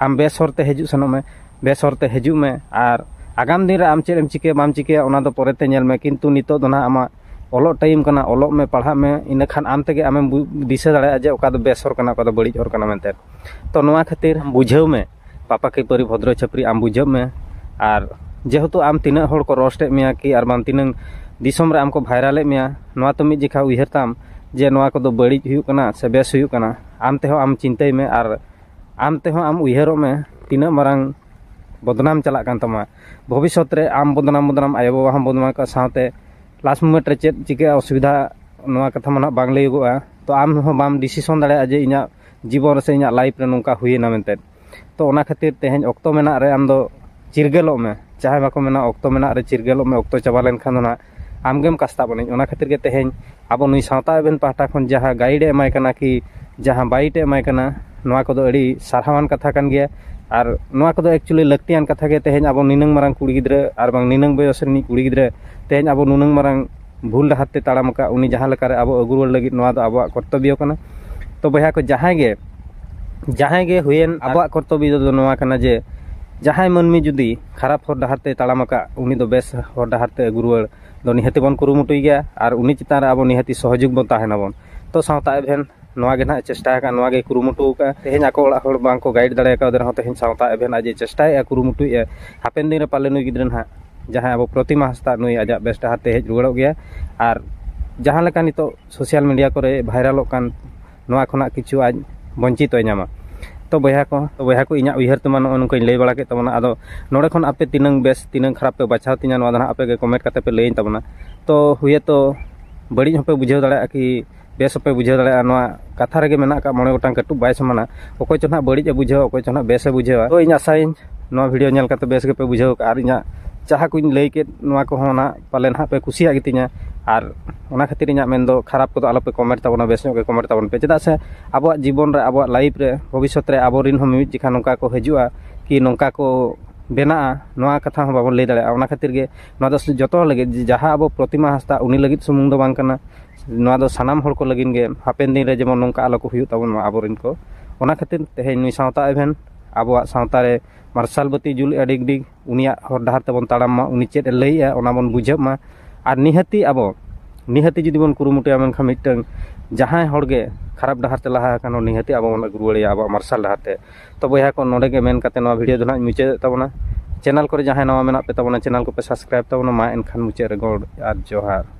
ᱟᱢ ᱵᱮᱥ ᱦᱚᱨ ᱛᱮ ᱦᱤᱡᱩᱜ ᱥᱮᱱᱚᱜ ᱢᱮ, ᱵᱮᱥ ᱦᱚᱨ ᱛᱮ ᱦᱤᱡᱩᱜ ᱢᱮ ᱟᱨ ᱟᱜᱟᱢ ᱫᱤᱱ ᱨᱮ ᱟᱢ ᱪᱮᱫ ᱮᱢ ᱪᱤᱠᱟᱹᱭᱟ ᱵᱟᱢ ᱪᱤᱠᱟᱹᱭᱟ, ᱚᱱᱟ ᱫᱚ ᱯᱚᱨᱮᱛᱮ ᱧᱮᱞ ᱢᱮ, ᱠᱤᱱᱛᱩ ᱱᱤᱛᱚᱜ ᱫᱚ ᱱᱟᱦᱟᱜ ᱟᱢᱟᱜ ᱚᱞᱚᱜ ᱴᱟᱭᱤᱢ ᱠᱟᱱᱟ, ᱚᱞᱚᱜ ᱢᱮ, ᱯᱟᱲᱦᱟᱜ ᱢᱮ, ᱤᱱᱟᱹᱠᱷᱟᱱ ᱟᱢ ᱛᱮᱜᱮ ᱟᱢᱮᱢ ᱵᱩ- ᱫᱤᱥᱟᱹ ᱫᱟᱲᱮᱭᱟᱜᱼᱟ ᱡᱮ ᱚᱠᱟ ᱫᱚ ᱵᱮᱥ ᱦᱚᱨ ᱠᱟᱱᱟ, ᱚᱠᱟ ᱫᱚ ᱵᱟᱹᱲᱤᱡ ᱦᱚᱨ ᱠᱟᱱᱟ ᱢᱮᱱᱛᱮ᱾ ᱛᱚ ᱱᱚᱣᱟ ᱠᱷᱟᱹᱛᱤᱨ ᱵᱩᱡᱷᱟᱹᱣ ᱢᱮ, ᱯᱟᱯᱟ ᱠᱤ ᱯᱟᱹᱨᱤ ᱵᱷᱚᱫᱨᱚ ᱪᱷᱟᱹᱯᱨᱤ, ᱟᱢ ᱵᱩᱡᱷᱟᱹᱜ ᱢᱮ᱾ ᱟᱨ ᱡᱮᱦᱮᱛᱩ ᱟᱢ ᱛᱤᱱᱟᱹᱜ ᱦᱚᱲ ᱠᱚ ᱨᱳᱥᱴ ᱮᱫ ᱢᱮᱭᱟ ᱠᱤ ᱟᱨ ᱵᱟᱝ ᱛᱤᱱᱟᱹᱜ ᱫᱤᱥᱚᱢ ᱨᱮ ᱟᱢ ᱠᱚ ᱵᱷᱟᱭᱨᱟᱞ ᱮᱫ ᱢᱮᱭᱟ, ᱱᱚᱣᱟ ᱛᱚ ᱢᱤᱫ ᱡᱮᱠᱷᱟ ᱩᱭᱦᱟᱹᱨ ᱛᱟᱢ ᱡᱮ ᱱᱚᱣᱟ ᱠᱚᱫᱚ ᱵᱟᱹᱲᱤᱡ ᱦᱩᱭᱩᱜ ᱠᱟᱱᱟ ᱥᱮ ᱵᱮᱥ ᱦᱩᱭᱩᱜ ᱠᱟᱱᱟ᱾ ᱟᱢ ᱛᱮᱦᱚᱸ ᱟᱢ ᱪᱤᱱᱛᱟᱹᱭ ᱢᱮ ᱟᱨ ᱟᱢ ᱛᱮᱦᱚᱸ ᱟᱢ ᱩᱭᱦᱟᱹᱨᱚᱜ ᱢᱮ ᱛᱤᱱᱟᱹᱜ ᱢᱟᱨᱟᱝ ᱵᱚᱫᱱᱟᱢ ᱪᱟᱞᱟᱜ ᱠᱟᱱ ᱛᱟᱢᱟ᱾ ᱵᱷᱚᱵᱤᱥᱥᱚᱛ ᱨᱮ ᱟᱢ ᱵᱚᱫᱱᱟᱢ, ᱵᱚᱫᱱᱟᱢ, ᱟᱭᱳᱼᱵᱟᱵᱟ ᱦᱚᱸ ᱵᱚᱫᱱᱟᱢ ᱠᱚᱜᱼᱟ, ᱥᱟᱶᱛᱮ ᱞᱟᱥᱴ ᱢᱳᱢᱮᱱᱴ ᱨᱮ ᱪᱮᱫ ᱪᱤᱠᱟᱹᱜᱼᱟ ᱚᱥᱩᱵᱤᱫᱷᱟ, ᱱᱚᱣᱟ ᱠᱟᱛᱷᱟ ᱢᱟ ᱱᱟᱦᱟᱜ ᱵᱟᱝ ᱞᱟᱹᱭᱚᱜᱚᱜᱼᱟ᱾ ᱛᱚ ᱟᱢ ᱦᱚᱸ ᱵᱟᱢ ᱰᱤᱥᱤᱥᱚᱱ ᱫᱟᱲᱮᱭᱟᱜᱼᱟ ᱡᱮ ᱤᱧᱟᱹᱜ ᱡᱤᱵᱚᱱ ᱨᱮ ᱥᱮ ᱤᱧᱟᱹᱜ ᱞᱟᱭᱤᱯᱷ ᱨᱮ ᱱᱚᱝᱠᱟ ᱦᱩᱭᱮᱱᱟ ᱢᱮᱱᱛᱮ᱾ ᱛᱚ ᱚᱱᱟ ᱠᱷᱟᱹᱛᱤᱨ ᱛᱮᱦᱮᱧ ᱚᱠᱛᱚ ᱢᱮᱱᱟᱜ ᱨᱮ ᱟᱢ ᱫᱚ ᱪᱤᱨᱜᱟᱹᱞᱚᱜ ᱢᱮ᱾ ᱡᱟᱦᱟᱸᱭ ᱵᱟᱠᱚ ᱢᱮᱱᱟ ᱚᱠᱛᱚ ᱢᱮᱱᱟᱜ ᱨᱮ ᱪᱤᱨᱜᱟᱹᱞᱚᱜ ᱢᱮ, ᱚᱠᱛᱚ ᱪᱟᱵᱟ ᱞᱮᱱᱠᱷᱟᱱ ᱫᱚ ᱱᱟᱦᱟᱜ ᱟᱢᱜᱮᱢ ᱠᱟᱥᱛᱟᱜ ᱵᱚᱱᱤᱡ᱾ ᱚᱱᱟ ᱠᱷᱟᱹᱛᱤᱨ ᱜᱮ ᱛᱮᱦᱮᱧ ᱟᱵᱚ ᱱᱩᱭ ᱥᱟᱶᱛᱟ ᱮᱵᱷᱮᱱ ᱯᱟᱦᱴᱟ ᱠᱷᱚᱱ ᱡᱟᱦᱟᱸ ᱜᱟᱭᱤᱰ ᱮ ᱮᱢᱟᱭ ᱠᱟᱱᱟ ᱠᱤ ᱡᱟᱦᱟᱸ ᱵᱟᱭᱤᱴ ᱮ ᱮᱢᱟᱭ ᱠᱟᱱᱟ, ᱱᱚᱣᱟ ᱠᱚᱫᱚ ᱟᱹᱰᱤ ᱥᱟᱨᱦᱟᱣᱟᱱ ᱠᱟᱛᱷᱟ ᱠᱟᱱ ᱜᱮᱭᱟ᱾ ᱟᱨ ᱱᱚᱣᱟ ᱠᱚᱫᱚ ᱮᱠᱪᱩᱭᱮᱞᱤ ᱞᱟᱹᱠᱛᱤᱭᱟᱱ ᱠᱟᱛᱷᱟ ᱜᱮ᱾ ᱛᱮᱦᱮᱧ ᱟᱵᱚ ᱱᱤᱱᱟᱹᱝ ᱢᱟᱨᱟᱝ ᱠᱩᱲᱤ ᱜᱤᱫᱽᱨᱟᱹ ᱟᱨ ᱵᱟᱝ ᱱᱤᱱᱟᱹᱝ ᱵᱚᱭᱚᱥ ᱨᱤᱱᱤᱡ ᱠᱩᱲᱤ ᱜᱤᱫᱽᱨᱟᱹ ᱛᱮᱦᱮᱧ ᱟᱵᱚ ᱱᱩᱱᱟᱹᱝ ᱢᱟᱨᱟᱝ ᱵᱷᱩᱞ ᱰᱟᱦᱟᱨ ᱛᱮ ᱛᱟᱲᱟᱢ ᱟᱠᱟᱫ, ᱩᱱᱤ ᱡᱟᱦᱟᱸ ᱞᱮᱠᱟᱨᱮ ᱟᱵᱚ ᱟᱹᱜᱩ ᱨᱩᱣᱟᱹᱲ ᱞᱟᱹᱜᱤᱫ ᱱᱚᱣᱟ ᱫᱚ ᱟᱵᱚᱣᱟᱜ ᱠᱚᱨᱛᱚᱵᱽᱵᱚ ᱠᱟᱱᱟ᱾ ᱛᱚ ᱵᱚᱭᱦᱟ ᱠᱚ, ᱡᱟᱦᱟᱸᱭ ᱜᱮ ᱡᱟᱦᱟᱸᱭ ᱜᱮ ᱦᱩᱭᱮᱱ, ᱟᱵᱚᱣᱟᱜ ᱠᱚᱨᱛᱚᱵᱽᱵᱚ ᱫᱚ ᱱᱚᱣᱟ ᱠᱟᱱᱟ ᱡᱮ ᱡᱟᱦᱟᱸᱭ ᱢᱟᱹᱱᱢᱤ ᱡᱩᱫᱤ ᱠᱷᱟᱨᱟᱯ ᱦᱚᱨ ᱰᱟᱦᱟᱨ ᱛᱮᱭ ᱛᱟᱲᱟᱢ ᱟᱠᱟᱫ, ᱩᱱᱤ ᱫᱚ ᱵᱮᱥ ᱦᱚᱨ ᱰᱟᱦᱟᱨ ᱛᱮ ᱟᱹᱜᱩ ᱨᱩᱣᱟᱹᱲ ᱫᱚ ᱱᱤᱦᱟᱹᱛᱤ ᱵᱚᱱ ᱠᱩᱨᱩᱢᱩᱴᱩᱭ ᱜᱮᱭᱟ᱾ ᱟᱨ ᱩᱱᱤ ᱪᱮᱛᱟᱱ ᱨᱮ ᱟᱵᱚ ᱱᱤᱦᱟᱹᱛᱤ ᱥᱚᱦᱚᱡᱳᱜᱽ ᱵᱚᱱ ᱛᱟᱦᱮᱱᱟᱵᱚᱱ᱾ ᱛᱚ ᱥᱟᱶᱛᱟ ᱮᱵᱷᱮᱱ ᱱᱚᱣᱟ ᱜᱮ ᱱᱟᱦᱟᱜ ᱮ ᱪᱮᱥᱴᱟ ᱟᱠᱟᱫ, ᱱᱚᱣᱟ ᱜᱮᱭ ᱠᱩᱨᱩᱢᱩᱴᱩ ᱟᱠᱟᱫ᱾ ᱛᱮᱦᱮᱧ ᱟᱠᱚ ᱚᱲᱟᱜ ᱦᱚᱲ ᱵᱟᱝ ᱠᱚ ᱜᱟᱭᱤᱰ ᱫᱟᱲᱮ ᱠᱟᱣᱫᱮ ᱨᱮᱦᱚᱸ ᱛᱮᱦᱮᱧ ᱥᱟᱶᱛᱟ ᱮᱵᱷᱮᱱ ᱟᱡ ᱮ ᱪᱮᱥᱴᱟᱭᱮᱫᱼᱟ, ᱠᱩᱨᱩᱢᱩᱴᱩᱭᱮᱫᱼᱟ᱾ ᱦᱟᱯᱮᱱ ᱫᱤᱱ ᱨᱮ ᱯᱟᱞᱮ ᱱᱩᱭ ᱜᱤᱫᱽᱨᱟᱹ ᱱᱟᱦᱟᱜ ᱡᱟᱦᱟᱸᱭ ᱟᱵᱚ ᱯᱨᱚᱛᱤᱢᱟ ᱦᱟᱸᱥᱫᱟ, ᱱᱩᱭ ᱟᱡᱟᱜ ᱵᱮᱥ ᱰᱟᱦᱟᱨ ᱛᱮ ᱦᱮᱡ ᱨᱩᱣᱟᱹᱲᱚᱜ ᱜᱮᱭᱟ᱾ ᱟᱨ ᱡᱟᱦᱟᱸ ᱞᱮᱠᱟ ᱱᱤᱛᱚᱜ ᱥᱳᱥᱟᱞ ᱢᱤᱰᱤᱭᱟ ᱠᱚᱨᱮ ᱵᱷᱟᱭᱨᱟᱞᱚᱜ ᱠᱟᱱ, ᱱᱚᱣᱟ ᱠᱷᱚᱱᱟᱜ ᱠᱤᱪᱷᱩ ᱟᱡ ᱵᱚᱧᱪᱤᱛᱚᱭ ᱧᱟᱢᱟ᱾ ᱛᱚ ᱵᱚᱭᱦᱟ ᱠᱚ, ᱛᱚ ᱵᱚᱭᱦᱟ ᱠᱚ, ᱤᱧᱟᱹᱜ ᱩᱭᱦᱟᱹᱨ ᱛᱮᱢᱟ ᱱᱚᱜᱼᱚᱭ ᱱᱚᱝᱠᱟᱧ ᱞᱟᱹᱭ ᱵᱟᱲᱟ ᱠᱮᱫ ᱛᱟᱵᱚᱱᱟ᱾ ᱟᱫᱚ ᱱᱚᱰᱮ ᱠᱷᱚᱱ ᱟᱯᱮ ᱛᱤᱱᱟᱹᱝ ᱵᱮᱥ, ᱛᱤᱱᱟᱹᱝ ᱠᱷᱟᱨᱟᱯ ᱯᱮ ᱵᱟᱪᱷᱟᱣ ᱛᱤᱧᱟ, ᱱᱚᱣᱟ ᱫᱚ ᱱᱟᱦᱟᱜ ᱟᱯᱮ ᱜᱮ ᱠᱚᱢᱮᱱᱴ ᱠᱟᱛᱮ ᱯᱮ ᱞᱟᱹᱭᱟᱹᱧ ᱛᱟᱵᱚᱱᱟ᱾ ᱛᱚ ᱦᱩᱭᱮᱛᱚ ᱵᱟᱹᱲᱤᱡ ᱦᱚᱸᱯᱮ ᱵᱩᱡᱷᱟᱹᱣ ᱫᱟᱲᱮᱭᱟᱜᱼᱟ ᱠᱤ ᱵᱮᱥ ᱦᱚᱸᱯᱮ ᱵᱩᱡᱷᱟᱹᱣ ᱫᱟᱲᱮᱭᱟᱜᱼᱟ᱾ ᱱᱚᱣᱟ ᱠᱟᱛᱷᱟ ᱨᱮᱜᱮ ᱢᱮᱱᱟᱜ ᱟᱠᱟᱫ, ᱢᱚᱬᱮ ᱜᱚᱴᱟᱝ ᱠᱟᱹᱴᱩᱵ ᱵᱟᱭ ᱥᱚᱢᱟᱱᱟ᱾ ᱚᱠᱚᱭ ᱪᱚ ᱱᱟᱦᱟᱜ ᱵᱟᱹᱲᱤᱡ ᱮ ᱵᱩᱡᱷᱟᱹᱣᱟ, ᱚᱠᱚᱭ ᱪᱚ ᱱᱟᱦᱟᱜ ᱵᱮᱥ ᱮ ᱵᱩᱡᱷᱟᱹᱣᱟ᱾ ᱛᱚ ᱤᱧ ᱟᱥᱟᱭᱟᱹᱧ ᱱᱚᱣᱟ ᱵᱷᱤᱰᱤᱭᱳ ᱧᱮᱞ ᱠᱟᱛᱮ ᱵᱮᱥ ᱜᱮᱯᱮ ᱵᱩᱡᱷᱟᱹᱣ ᱠᱟᱜᱼᱟ᱾ ᱟᱨ ᱤᱧᱟᱹᱜ ᱡᱟᱦᱟᱸ ᱠᱚᱧ ᱞᱟᱹᱭ ᱠᱮᱫ, ᱱᱚᱣᱟ ᱠᱚᱦᱚᱸ ᱱᱟᱦᱟᱜ ᱯᱟᱞᱮ ᱱᱟᱦᱟᱜ ᱯᱮ ᱠᱩᱥᱤᱭᱟᱜ ᱜᱮᱛᱤᱧᱟ᱾ ᱟᱨ ᱚᱱᱟ ᱠᱷᱟᱹᱛᱤᱨ ᱤᱧᱟᱹᱜ ᱢᱮᱱ ᱫᱚ, ᱠᱷᱟᱨᱟᱯ ᱠᱚᱫᱚ ᱟᱞᱚᱯᱮ ᱠᱚᱢᱮᱱᱴ ᱛᱟᱵᱚᱱᱟ, ᱵᱮᱥ ᱧᱚᱜ ᱜᱮ ᱠᱚᱢᱮᱱᱴ ᱛᱟᱵᱚᱱ ᱯᱮ᱾ ᱪᱮᱫᱟᱜ ᱥᱮ ᱟᱵᱚᱣᱟᱜ ᱡᱤᱵᱚᱱ ᱨᱮ, ᱟᱵᱚᱣᱟᱜ ᱞᱟᱭᱤᱯᱷ ᱨᱮ, ᱵᱷᱚᱵᱤᱥᱥᱚᱛ ᱨᱮ ᱟᱵᱚᱨᱮᱱ ᱦᱚᱸ ᱢᱤᱢᱤᱫ ᱡᱮᱠᱷᱟ ᱱᱚᱝᱠᱟ ᱠᱚ ᱦᱤᱡᱩᱜᱼᱟ ᱠᱤ ᱱᱚᱝᱠᱟ ᱠᱚ ᱵᱮᱱᱟᱜᱼᱟ, ᱱᱚᱣᱟ ᱠᱟᱛᱷᱟ ᱦᱚᱸ ᱵᱟᱵᱚᱱ ᱞᱟᱹᱭ ᱫᱟᱲᱮᱭᱟᱜᱼᱟ᱾ ᱚᱱᱟ ᱠᱷᱟᱹᱛᱤᱨ ᱜᱮ ᱱᱚᱣᱟ ᱫᱚ ᱡᱚᱛᱚ ᱦᱚᱲ ᱞᱟᱹᱜᱤᱫ, ᱡᱟᱦᱟᱸ ᱟᱵᱚ ᱯᱨᱚᱛᱤᱢᱟ ᱦᱟᱸᱥᱫᱟ, ᱩᱱᱤ ᱞᱟᱹᱜᱤᱫ ᱥᱩᱢᱩᱝ ᱫᱚ ᱵᱟᱝ ᱠᱟᱱᱟ, ᱱᱚᱣᱟ ᱫᱚ ᱥᱟᱱᱟᱢ ᱦᱚᱲ ᱠᱚ ᱞᱟᱹᱜᱤᱫ ᱜᱮ, ᱦᱟᱯᱮᱱ ᱫᱤᱱ ᱨᱮ ᱡᱮᱢᱚᱱ ᱱᱚᱝᱠᱟ ᱟᱞᱚ ᱠᱚ ᱦᱩᱭᱩᱜ ᱛᱟᱵᱚᱱ ᱢᱟ ᱟᱵᱚᱨᱮᱱ ᱠᱚ᱾ ᱚᱱᱟ ᱠᱷᱟᱹᱛᱤᱨ ᱛᱮᱦᱮᱧ ᱱᱩᱭ ᱥᱟᱶᱛᱟ ᱮᱵᱷᱮᱱ ᱟᱵᱚᱣᱟᱜ ᱥᱟᱶᱛᱟ ᱨᱮ ᱢᱟᱨᱥᱟᱞ ᱵᱟᱹᱛᱤ ᱡᱩᱞᱮᱜᱼᱟ ᱰᱤᱜᱽ ᱰᱤᱜᱽ, ᱩᱱᱤᱭᱟᱜ ᱦᱚᱨ ᱰᱟᱦᱟᱨ ᱛᱮᱵᱚᱱ ᱛᱟᱲᱟᱢ ᱢᱟ, ᱩᱱᱤ ᱪᱮᱫ ᱮ ᱞᱟᱹᱭᱮᱜᱼᱟ ᱚᱱᱟ ᱵᱚᱱ ᱵᱩᱡᱷᱟᱹᱜ ᱢᱟ᱾ ᱟᱨ ᱱᱤᱦᱟᱹᱛᱤ ᱟᱵᱚ ᱱᱤᱦᱟᱹᱛᱤ ᱡᱩᱫᱤ ᱵᱚᱱ ᱠᱩᱨᱩᱢᱩᱴᱩᱭᱟ, ᱢᱮᱱᱠᱷᱟᱱ ᱢᱤᱫᱴᱟᱝ ᱡᱟᱦᱟᱸᱭ ᱦᱚᱲ ᱜᱮ ᱠᱷᱟᱨᱟᱯ ᱰᱟᱦᱟᱨ ᱛᱮ ᱞᱟᱦᱟ ᱟᱠᱟᱱ ᱦᱚᱲ ᱱᱤᱦᱟᱹᱛᱤ ᱟᱵᱚ ᱵᱚᱱ ᱟᱹᱜᱩ ᱨᱩᱣᱟᱹᱲᱮᱭᱟ ᱟᱵᱚᱣᱟᱜ ᱢᱟᱨᱥᱟᱞ ᱰᱟᱦᱟᱨ ᱛᱮ᱾ ᱛᱚ ᱵᱚᱭᱦᱟ ᱠᱚ, ᱱᱚᱰᱮ ᱜᱮ ᱢᱮᱱ ᱠᱟᱛᱮ ᱱᱚᱣᱟ ᱵᱷᱤᱰᱤᱭᱳ ᱫᱚ ᱱᱟᱦᱟᱜ ᱤᱧ ᱢᱩᱪᱟᱹᱫᱮᱫ ᱛᱟᱵᱚᱱᱟ᱾ ᱪᱮᱱᱮᱞ ᱠᱚᱨᱮ ᱡᱟᱦᱟᱸᱭ ᱱᱟᱣᱟ ᱢᱮᱱᱟᱜ ᱯᱮ ᱛᱟᱵᱚᱱᱟ, ᱪᱮᱱᱮᱞ ᱠᱚᱯᱮ ᱥᱟᱵᱥᱠᱨᱟᱭᱤᱵᱽ ᱛᱟᱵᱚᱱᱟ᱾ ᱢᱟ ᱮᱱᱠᱷᱟᱱ ᱢᱩᱪᱟᱹᱫ ᱨᱮ ᱜᱚᱰ ᱟᱨ ᱡᱚᱦᱟᱨ᱾